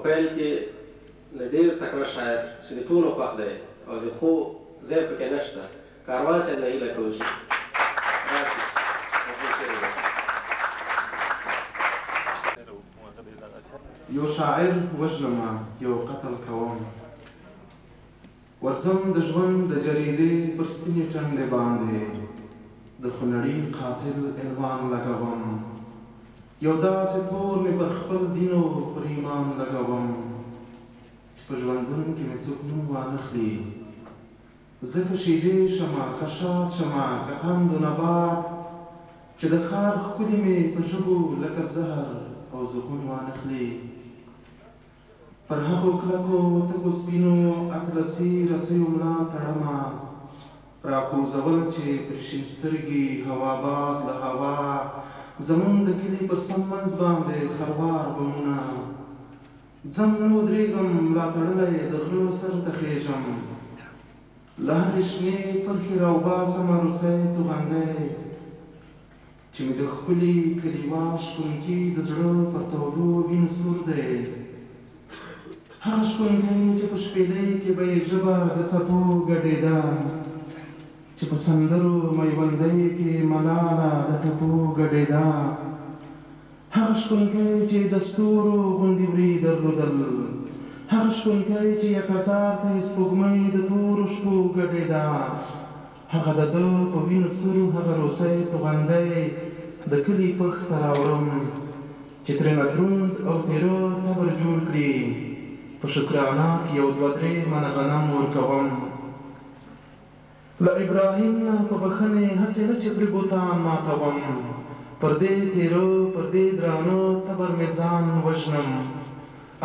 پیل کې له ډېر تکړه شاعر چې د ټولو خوښ دی او د ښو ځای پکې نشته، کاروان صاحب نه هیله کوو چې راشي او خپل شعر ووایي. یو شاعر وژنمه، یو قتل کوم، ورځم د ژوند د جریدې پر سپینې ټنډې باندې د خونړي قاتل عنوان لګوم، یو داسې تور مې پر خپل دین او پر ایمان لګوم چې په ژوندون کې مې څوک نوم وانخلي. زه که شیدې شمه، که شات شمه، که قند و نبات، چې د ښار ښکلي مې په ژبو لکه زهر او زغون وانخلي. پر هغو کلکو تکو سپینو اطلسي رسیو ملا تړمه، راکوزول چې پر شین سترګي هواباز له هوا زمونږ د کلي پر سم منځ باندې خروار بمونه. ځم نه ودرېږم، ملا تړلی د غره سر ته خېژم، له هغې شنې کرښې راوباسمه روسی توغندی چې مې د ښکلي کلیوال شپونکي د زړه پر تودو وینو سور دی. هغه شپونکی چې په شپېلۍ کې به یې ژبه د څپو ګډېده، چې په سندرو میوندۍ کې ملاله د ټپو ګډېده. هغه شپونکی چې د ستورو غوندې وري درلودل، هغه شپونکی چې یکهزار ته یې سپوږمۍ د تورو شپو ګډېده، هغه د ده په وینو سور هغه روسی توغندی د کلي پښ ته راوړم چې ترېنه دروند او تیره تبر جوړ کړي، په شکرانه کې یو دوه درې منه غنم ورکوم. له ابراهیم نه په بښنې هسې نه چې پرې بوتان ماتوم، پر دې تیره پر دې درانه تبر مې ځان وژنم.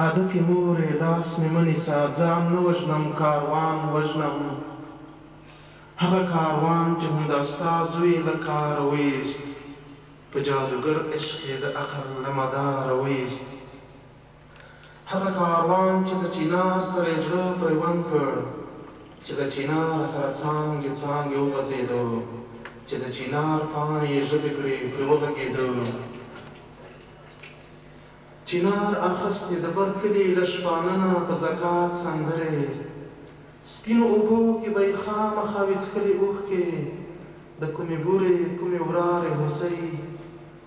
ادکې مورې لاس مې مه نیسه، ځان نه وژنم کاروان وژنم. هغه کاروان چې همدا ستا زوی له کاره وایست، په جادوګر عشق یې د عقل له مداره وایست. هغه کاروان چې له چینار سره یې زړه پیوند کړ، چې له چینار سره څانګې څانګې وغځېده، چې د چینار پاڼې یې ژبې کړې پرې وغږېده. چینار اخیستې د بر کلي له شپانه نه په زکات سندرې، سپینو اوبو کې به یې خامخا وي څښلې اوښکې د کومې بورې کومې ورارې هوسۍ.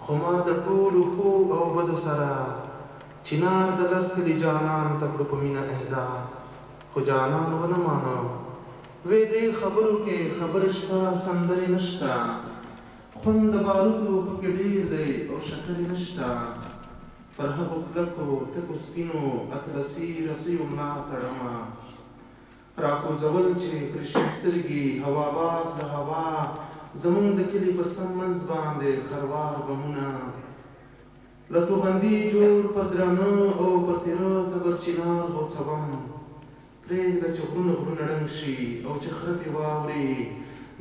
خو ما د ټولو ښو او بدو سره چینار د لر کلي جانان ته کړو په مینه اهدا، خو جانان ونه مانه، وې دې خبرو کې خبرې شته سندرې نشته، خوند د باروتو پکې ډېر دی او شکرې نشته. پر هغو کلکو تکو سپینو اطلسي رسیو ملا تړمه، راکوزول چې پر شین سترګي هواباز له هوا زمونږ د کلي پر سم منځ باندې خروار بمونه. له توغندي جوړ پر درانه او پر تیره تبر چینار غوڅوم، پرېږده چې غرونه غرونه ړنګ شي او چې خرپې واوري،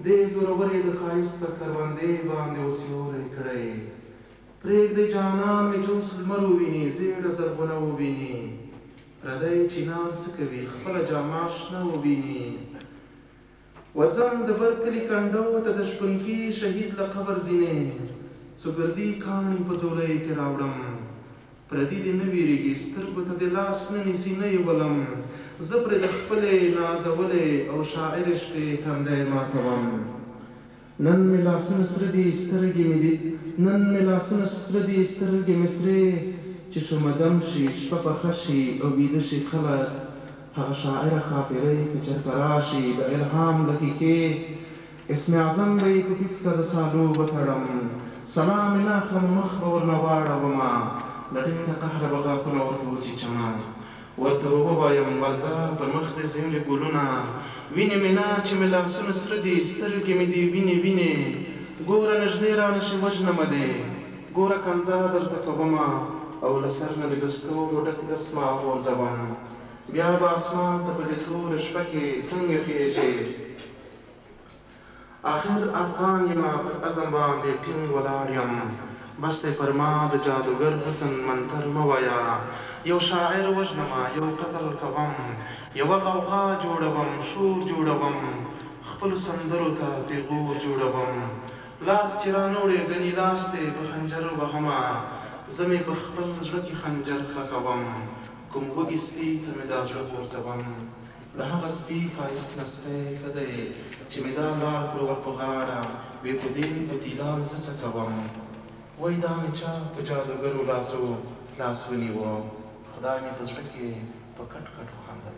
دې زورورې د ښایست پر کروندې باندې وسیوری کړی. پرېږدئ جانان مې چې اوس لمر وویني، زېړه زرغونه وویني، پردی چینار څه کوي خپله جامه شنه وویني. ورځم د بر کلي کنډو ته د شپونکي شهید له قبر ځینې څو ګردي کاڼي په ځولۍ کې راوړم. پردي دې نه وېرېږي، سترګو ته دې لاس نه نیسي نه یې ولم، زه پرې د خپلې نازولې او شاعرې شپې تندی ماتوم. نن مې لاسونه سره دي سترګې مې دي، نن مې لاسونه سره دي سترګې مې سرې، چې شومه دم شي شپه پخه شي او ویده شي خلک، هغه شاعره ښاپېرۍ که چېرته راشي د الهام له ښیښې، اسم اعظم به یې په پیڅکه د سالو وتړم، سلام یې نه اخلم مخ به ورنه واړومه، له ډېره قهره به غاښونه ورته وچیچمه، ورته به ووایم ورځه پر مخ دې زېړې ګلونه، وینې مې نه چې مې لاسونه سره دي سترګې مې دي وینې وینې، ګوره نږدې رانه شي وژنمه دې، ګوره کنځا درته کومه او له سر نه دې د ستورو ډک دسمال غورځوم، بیا به اسمان ته په دې توره شپه کې څنګه خېژې. اخر افغان یمه پر عزم باندې ټینګ ولاړ یم، بس دی پر ما د جادوګر حسن منتر مه وایه. یو شاعر وژنمه، یو قتل کوم، یوه غوغا جوړوم، شور جوړوم، خپلو سندرو ته پیغور جوړوم. لاس چې رانه وړې ګني لاس دې په خنجر وهمه، زه مې په خپل زړه کې خنجر ښخوم. کوم وږي سپي ته مې دا زړه غورځوم. له هغه سپي ښایست نه سپی ښه دی، چې مې دا لار کړو ور په غاړه، وې په دې موتیلال زه څه کوم. وای دا مې چا په جادوګرو لاسو لاس ونیو. خدای مې په زړه کې په کټ کټ وخندل.